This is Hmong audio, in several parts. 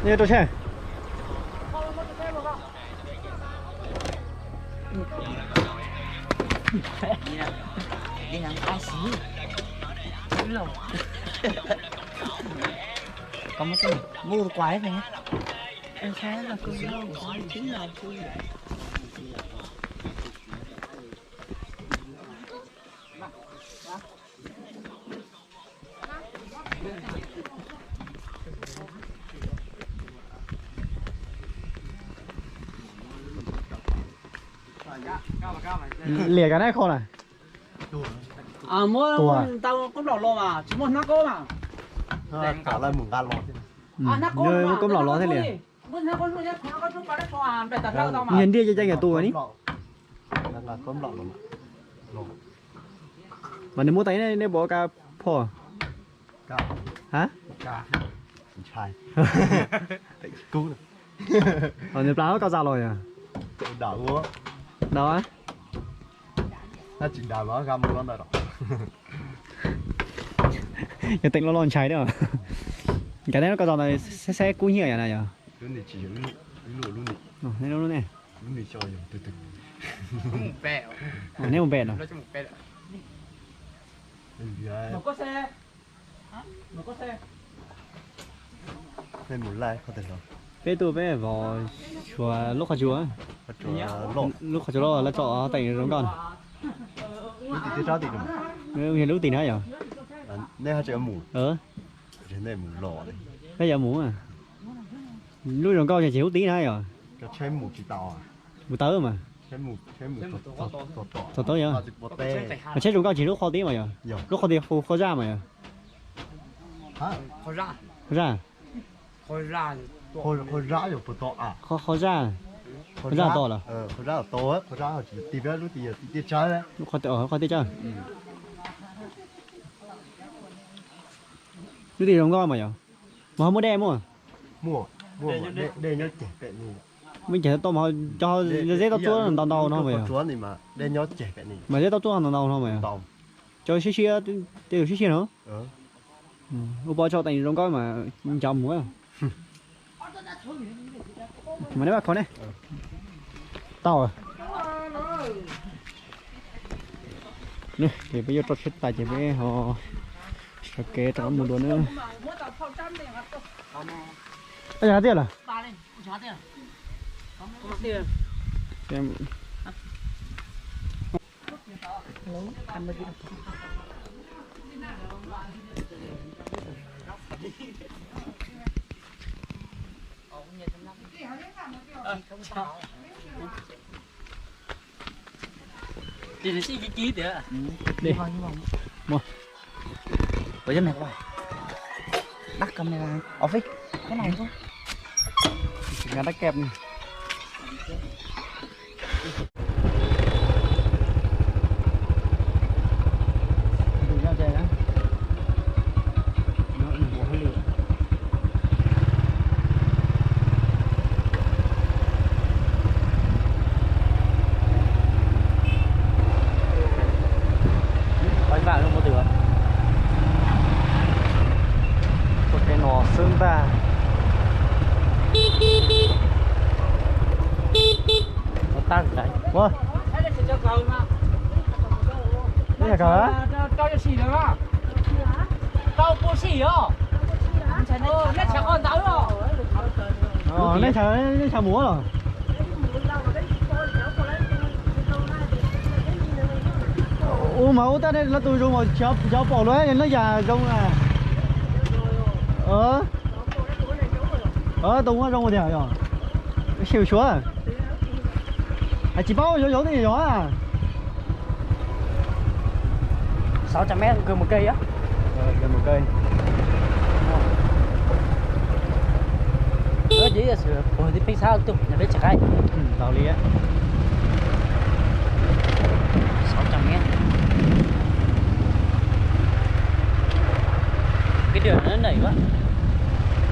Nej rau seb. Liam kav nab kho na. Muab tau koob laum los mas tsis muaj hnab koob mas. Koob laum los thiaj li. Yog ntiaj ceeb ceeb yog tu ni. Mas nws muab teeb nej puas ka phom? Ha? Nws plas koj txaj los yog? Dav. Yog teem loj loj ntshai na. Kav nab koj txaj ntawd saib kub hnyiab yog na yog? Neb mus pem no. Peb tuaj peb vov suav lub qhov tsua. Lub qhov tsua loj lawv tso teem zoo nkauj. Yog lub tim na yog? Peb yuav mus. Lub zoo nkauj ces lub tim na yog? Mus tawv mas. Txog tawv yog? Mas tsheb zoo nkauj ces lub qhov tim mas yog? Lub qhov tim hu qhov zaj mas yog? Qhov zaj. Qhov zaj. Qhov zaj to los? Qhov tim tsawb. Lub tim zoo nkauj mas yog? Mas ho muaj dej muaj? Muaj ceg tau mas cov zeb tau txuab ntau ntau no mas yog? Mas zeb tau txuab ntau ntau no mas yog? Cov siab siab, tej siab siab no. Ua pov tso teem zoo nkauj mas ncav mus. Mas neb vaj kho ne. Tau. Ces peb yuav rau tsheb tas ces peb ho sawv kev rov qab mus dua na. Yog tiag lawm. Ua camera, ov fij, koj no, camera keb. Ua ke no xwb ntag. Ua, neb hais kawg? Nej ntshaw mus los? Ua mas ua tab lawv tus zoo mas cov pom luag neb yam zoo na. Tus ua zoo tiag yog. Siv suav. Tsis paub yog yog twb yog. Sáu trăm mét, kawg mus kawg. Ua ces ib yam sis puag tim peb sab tuaj pem no peb tsis qaib. Tau li. Sáu trăm mét. Cái đường nó nảy quá.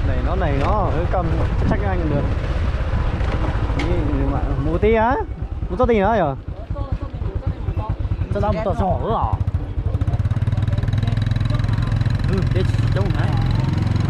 Nảy nó nảy nó, cam chắc ăn được. Mus tim hả? Mus txoj tim hả yog? Txoj no mus tom zog lawm. Deb tsis coob na.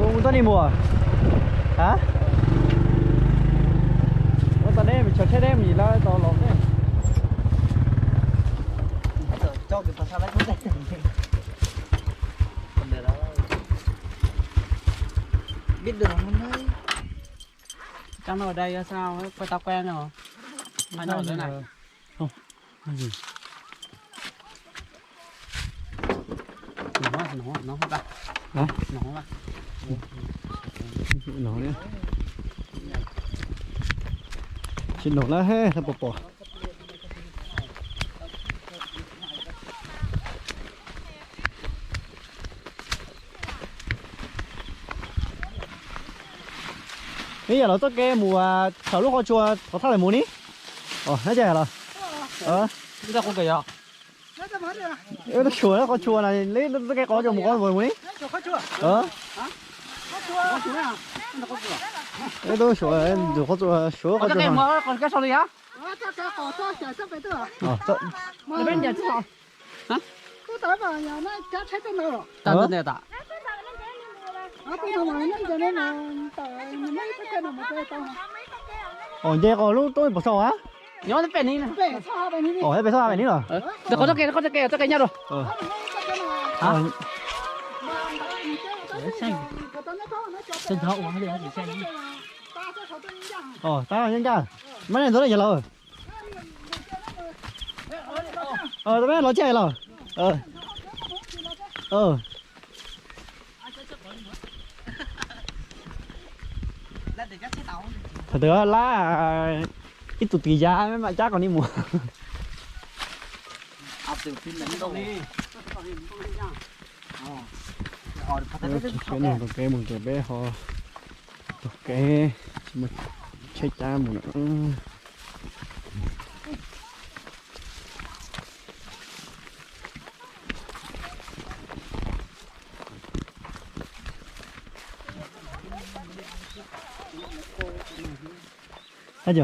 Ua txoj ni mus. Hab? Ua tau deb, tshawb tsheb deb mus yim lab tau los. Cov no da yuav xa quaj tau quaj no. Tsis nov na, he, pom pom. Ib yam los txoj kev mus thaum lub qhov tsua qhov thaj lawm mus ni. Nab ces los. Tub suav qhov tsua na, txoj kev qhov tsua mus qhov mus ni. Tub suav, suav qhov tsua. Os, nce qos lub roob pem saum a. Os, pem saum pem ni los. Qhov txoj kev, qhov txoj kev, txoj kev nyob rau. Os, tab nyob ncaj. Mab ne ntxov ne yog laus. Tab los tsev los. Thaum twg lab ib tug twg yav mam cab kom nej mus. Peb mus rau peb ho taug kev, tsis muaj tsheb cab mus lawm. Ab,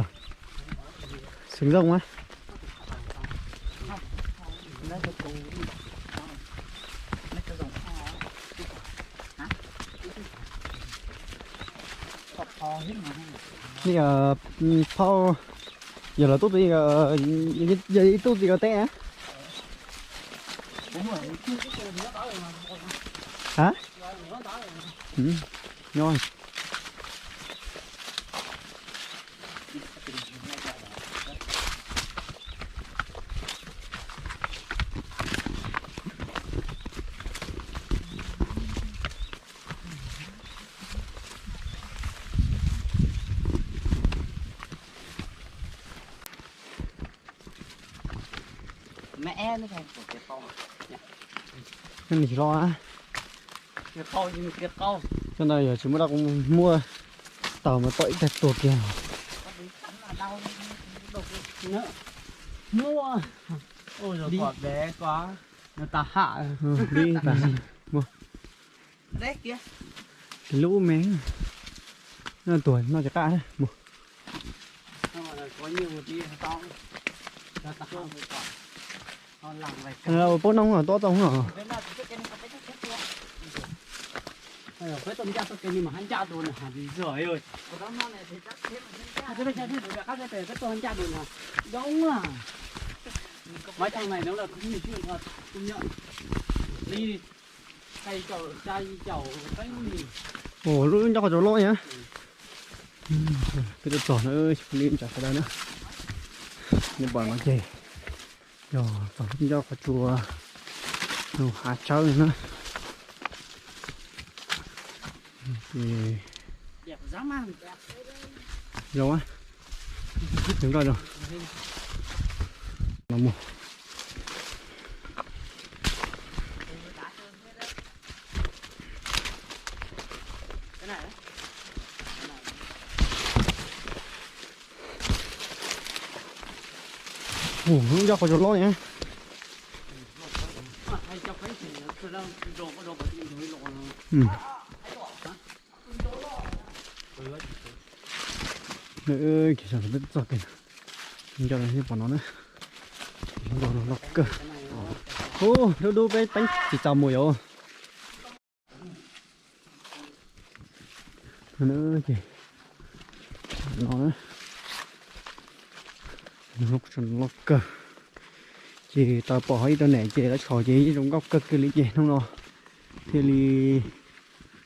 xwm zoo mas. Phauj, yog los tub txij, yog ib tub txij ko teb na. Ha? Nyob. Nws tsis los. Cov ntawd yog tsis muaj dab, kuv muaj taug mas tom ib tag tuag kiag. Muaj. Tab ham. Tus lub me, no tuag noj tsis qab mus. Paub noj tob tau no. Ua lub ncauj qhov tsuas loj na. Peb tuaj txog na, li ntsais sawv daws na. Nej pom no ces yog txog lub ncauj qhov tsuas hav tsawb na. Zoo, zoo nkauj zoo. Los mus. Ua lub ncauj qhov tsuas loj na. Kiag sab peb txog kiag, nco pom no na. Loj kawg. Ub, dub dub peb teeb tsis txaus mus yom. Ces no na, loj kawg. Ces tau pom ho ib rau niam ces lawv tshos ces yeej zoo nkauj kawg kiag li ces hnub no thiaj li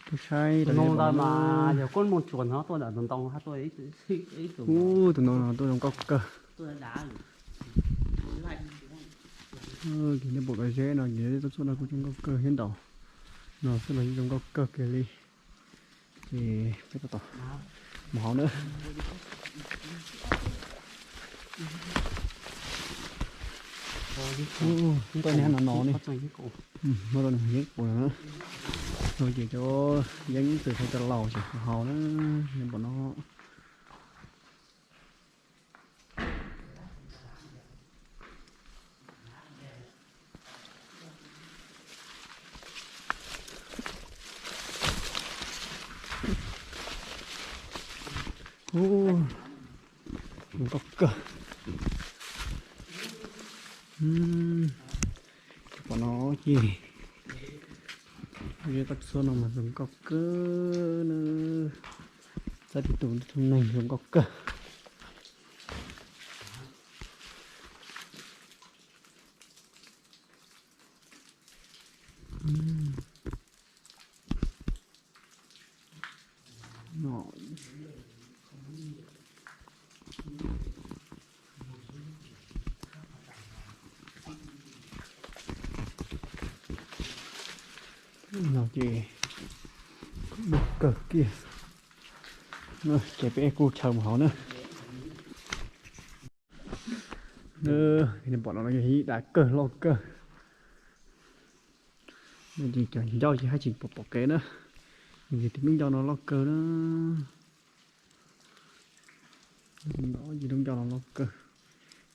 tuaj saib. Tus no ntawd mas yog koj mus tsuas no tuaj ntawm tus ntoo hab tuaj ib tug. Ub, tus no tuaj zoo nkauj kawg. Ces nej pom cov zeb no ces tuaj txog no kuj zoo nkauj kawg thiab ntau. No xwb los yeej zoo nkauj kawg kiag li. Ces peb tab tom mus hauv na. Tuaj nyob no no ne. Muaj tau nws yeeb qus no na. No ces cov yeeb txwm thaum cov laus ces hauv na, nej pom no. Ub, zoo nkauj kawg. Pom no ces, koj txhua no mas zoo nkauj kawg na. Txawb tus tus neeg zoo nkauj kawg. No ces kawg kiag. Ces peb kuj chaws mus hauv na. Pom no yog ib daim kawg loj kawg. Ces cov ncauj ces haj tsis pom pom kev na. Ces tus lub ncauj no loj kawg na. Ces lub ncauj no loj kawg.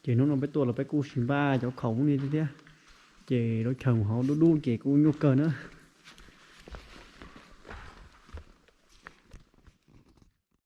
Ces hnub no peb tuaj los peb kuj sis npaj cov khoom li thiab. Ces lub chaw mus hauv dub dub ces kuj nyuaj kawg na.